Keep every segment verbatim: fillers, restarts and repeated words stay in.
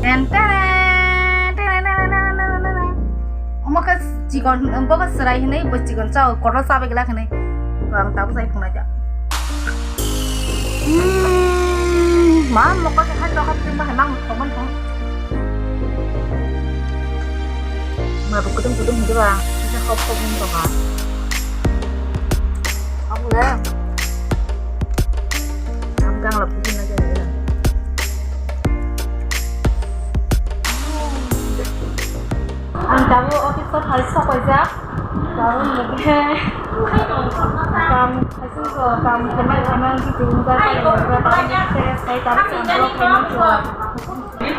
Ten, ten, ten. Omo khe chikon, bo khe chwrai hinwi, bo chikon chao, kotor chabai glak hinwi. Ang tabuk chai phunai da. Hmm, ma mokol se hai tokha phim bahai mang thokman thong. Ma bo kudum kudum hinwi ba, kisa khop khop hinwi tokha. Ang le. Ang kang la phim na jai. Ang tabuk office o phai sok paijak. Tabuk hwnkhe kam, kaising ko kam khaimai khaimai wngkhe tei wngkha khe tabuk se sai tabuk se ang borok khaimai khe.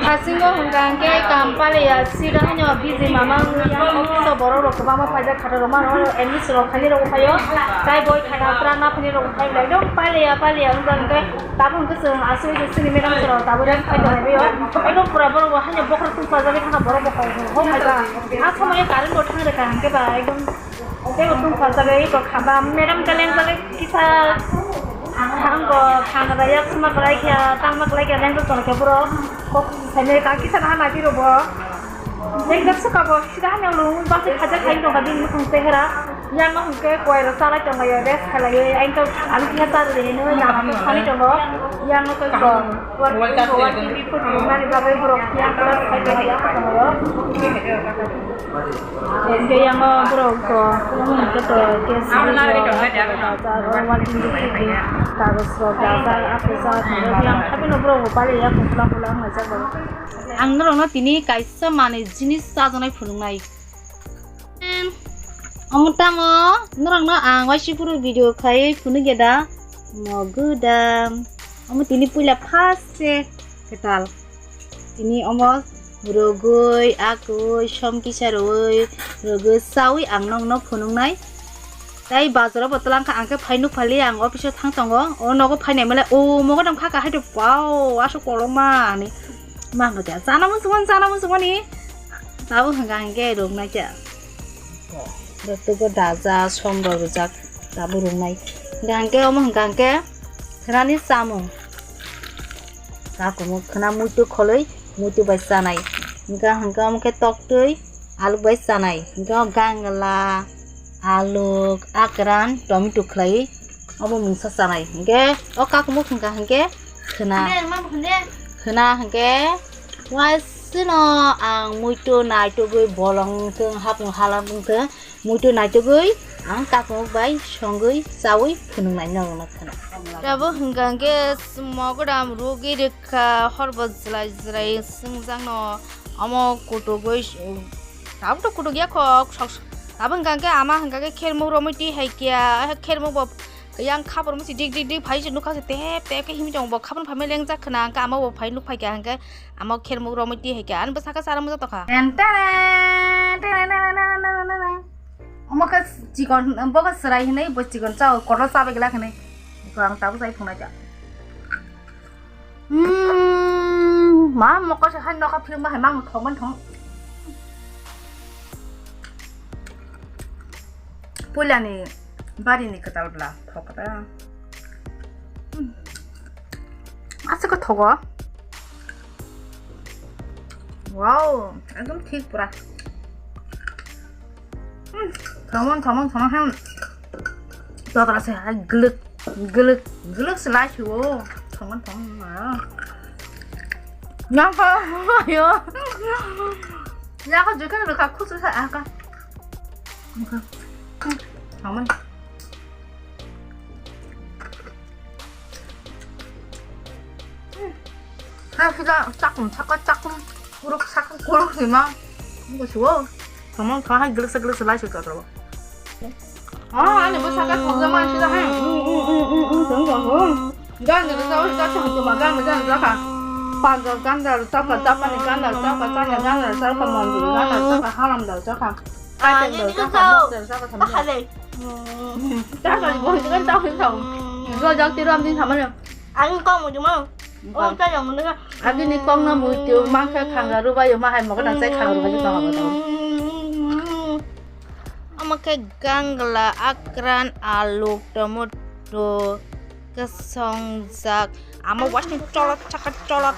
Thasingo hwnkha hwnkhe kam paliya sida hwnyo busy mama wngya office o borok rok kwbangma paijak khatar rok mano admission rok khainai rok phaio tai boi khata pura naphani rok phai belai dong paliya paliya wngkha hwnkhe. Tabuk hwnkhe chwng aswk se chini madam sir rok tabuk rang phai tongo bo. Ekdom pura borok bo haino bokhorok tungpajagwi thangkha borok bo hor hor phaiba. A somoyo current bo thang rwkha hwnkhe ba ekdom teibo tungpajagwi tongkha ba madam khe lengjagwi kisa thango thang rwya khuma kwlai khe tangma kwlai khe lengjak tongkhe borok kok saimani kisa naha naidi rok bo. Lengjak swkabo sida hano lung basi khaja khai tongkha bini mukhung chehera. Yang no hwnkhe koi rok chalai tonglaio rest khalaioi ang to ang khe cha rwdi hinwi lama khe thani tongo. Yang no koi ko working ko working report rwmani bagwi borok yang class khai tonglaio. Hwnkhe yang o borok ko hwnkhe to case working report kagoj rok dajak aphuru cha thangwi yang haphino borok bo paliya khum khula khula wnglaijak. Ang norokno tini kaisa manwi jinis chajaknai phunuknai. Omo tamo norokno ang waisa phuru video khai phunukya da? Mogodam. Omo tini puila first se kwtal. Tini omo rwgwi, akwi, som kisa rwui, rwgwi chaui ang nokno phunuknai. Tai bazaro bo twlang kha, ang khe phai nuk phali ang office o thang tongo. O nogo phainai male, o mogodam kha kha hai de, wow, aswk kolokma hinwi. Ma hwnkha khe, chana muchungmani, chana muchungmani. Tabuk hwnkha hwnkhe rwknai khe. Rwktwgo daja, som rok rwjak, tabuk rwknai. Hwnkha hwnkhe omo hwnkha hwnkhe khwnani chamung. Kakumuk khwna muitu kholwi, muitu bai chanai. Hwnkha hwnkhe omo khe toktwi, aluk bai chanai. Hwnkhe o gangla, aluk, akran, tomato khlaiwi obo mungsa chanai. Hwnkhe o kakumuk hwnkha hwnkhe khwna. Khwna hwnkhe waisino ang muitu naitugwi bolong wngthung, hapung hala wngthung, muitu naitugwi ang kakumuk bai songwi chaui phunuknai norokno khwna. Abo hwnkha hwnkhe mogodam rwgwi rwkha horbo jwlai jwlai swngjakno omo kutugwi. Tabuk to kutuk ya kho, sok, tabuk hwnkha hwnkhe ama hwnkha khe khermuk romwi twi hai kya, khermuk bo yang khapor musi dik dik dik phai se nukha se tep tep khe himwi tongo bo khapor phaimai lengjak khwna hwnkhe ama bo phai nuk phai kya hwnkhe ama khermuk romwi twi hai kya ani bwsakhe chara mujak tokha. Ten ten ten ten. Omo khe chikon bo khe chwrai hinwi bo chikon chao kotor chabai glak hinwi. Ang tabuk chai phunai kha. Hmm, ma mokol se hai nokha film bahai mang thok man thong. Puilani bari ni kwtal bla thok kwtal. Hmm. Aswk khe thogo. Wow, ekdom thik pura. Hmm, thomon, thomon, thomon, hmm. Totra se hai glwk, glwk, glwk se lai se o. Thomon, thomon, ah. Yang ka, yo. Yang ka jukan lo ka khusu sa aka. Thomon. Ha, sida chakung, saka chakung, kuruk, saka kuruk, sima. Nunggu suwo. Thomong, thomong, hai, glwksa, glwksa, lai, sutra, sutra. Ah, ani bo saka thongja man, sida, hai. Mm, mm, mm, mm, mm, thong, thong, thong. Gan, gan, sa, sa, sa, sa, ma, gan, gan, sa, ka. Panjab gan, da, sa, ka, Japan gan, da, sa, ka, China gan, da, sa, ka, Manjul gan, da, sa, ka, Haram, da, sa, ka. Ah, Kaitor ini dal, kan chakha, tahu. Dal, chakha, sambil. Tahu deh. Hmm. Tahu deh, boleh kan tahu, tahu. Jual jauh tiru ambil sama dia. Ang kong mo jumau. Kong. Oh, saya yang mana? Agi ni kong na mui tiu mangsa kangaroo ba yo mahai mo kena saya kangaroo ba yo tahu apa tahu. Ama khe gangla, akran, aluk, tomato, kesongjak. Ama wasni cholot, chaka cholot.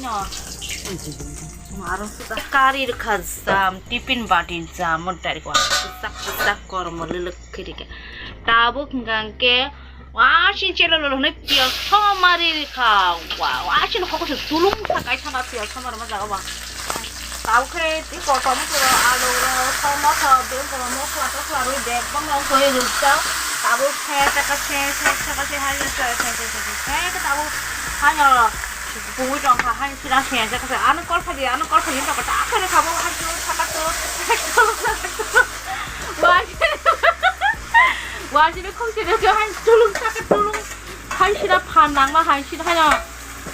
haino. Aro suda kari rwkha jam, tiffin bati jam, mon tari kwa. Sak sak kormo lelek khirike. Tabuk hingka hingke, wasin chelo lolo hwnwi piyaj somari rikha. Wa, wasin hoko se tulung sakai sana piyaj somari ma jaga ba. Tau khe ti kotor mo pura alu ro, tomato, beng kotor mosla tosla rwi bek bang long koi rwkjak. Tabuk se taka se, se taka se hai se, se, se, se, se, se, tabuk haino bui tongkha, hai sira se, se, se, ano kol phadi, ano kol phadi tongkha, ta khe kha bo hai se, saka to, saka to, saka to. Wa, wa, sini khum sini khe hai tulung saka tulung. Hai sira phan nangma hai sini haino.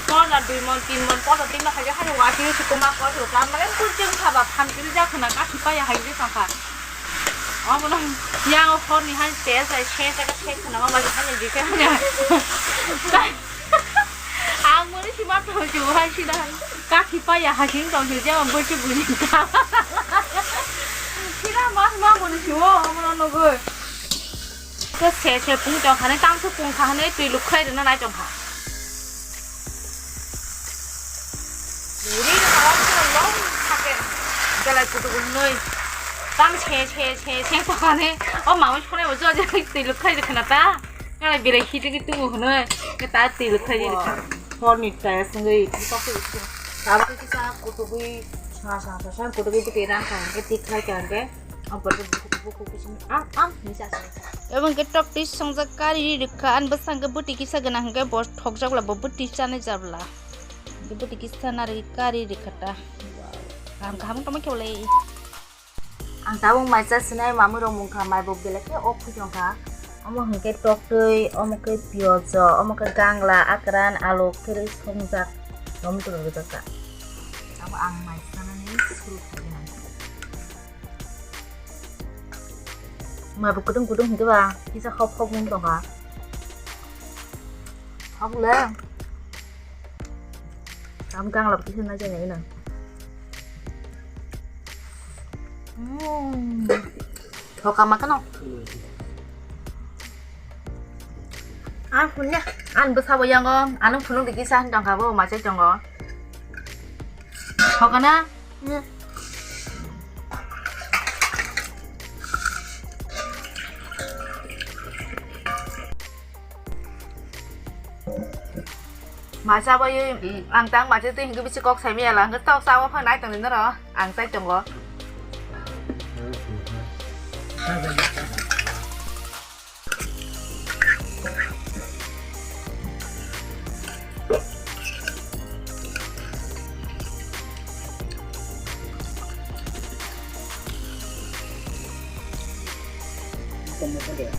Pola dui mon, tin mon, pola tin mon hai, hai wa sini si kuma ko su kam mane tu jeng kha ba phan kiri ja khna ka si pa ya hai je tongkha. Omono yang o hor ni hai se se se se se khna ma ba hai je khe hai. Ang mani si ma to ju hai sini hai. Kaki paya hasing tong se jema bwswk buji ta. Sira mas ma muni si o omono nugwi. Ke se se pung tong khane tang su pung kha hane twi luk khai rwna nai tong kha. Ri rwna o long thake. Belai kutu gunoi. Tang se se se se tong khane. O mama phone bo jo je twi luk khai rwkhana ta. Kala belai hiti ki tungo hwnwi, ke ta twi luk khai di rwkha. Horni ta sungwi, tok se rwkha. Tabuk kisa kutugwi, sa, sa, sa, sa, kutugwi bwtwi rang kha, hwnkhe tik khai kha, hwnkhe, ang pore bukuk, bukuk, bukuk, am, am, hinwi sa, sa, sa. Abo hwnkhe tok twi songjak kari rwkha, ani bwskango bwtwi kisa gwnang hwnkhe bo thokjak bwla, bo bwtwi chanai jabla. Hwnkhe bwtwi kisa narwgwi kari rwkha ta. Kaham, kaham tongma khe bolai. Ang tabuk mai cha sinai mamui rok mungkha mai bo belai khe o khujong kha. Omo hwnkhe toktwi, omo khe piyojo, omo khe gangla, akran, alu khe rwi songjak. Omo twi rwjak kha. Abo ang mai chanani suru khainai. Mai bo kudung kudung hwnkhe ba kisa khok khok wng tongkha. Habule. Tam kang lap kisa na jani ina. Hmm. Thoka ma kano. An phunne. An bwsabo yango. Ano phunuk digi sa tongkha bo ma chai tongo. Thoka na. Hmm. Masa bai ang tang masa twi hingke bisi kok sai maya lang tok sa o phang nai tong noro ang sai tongo.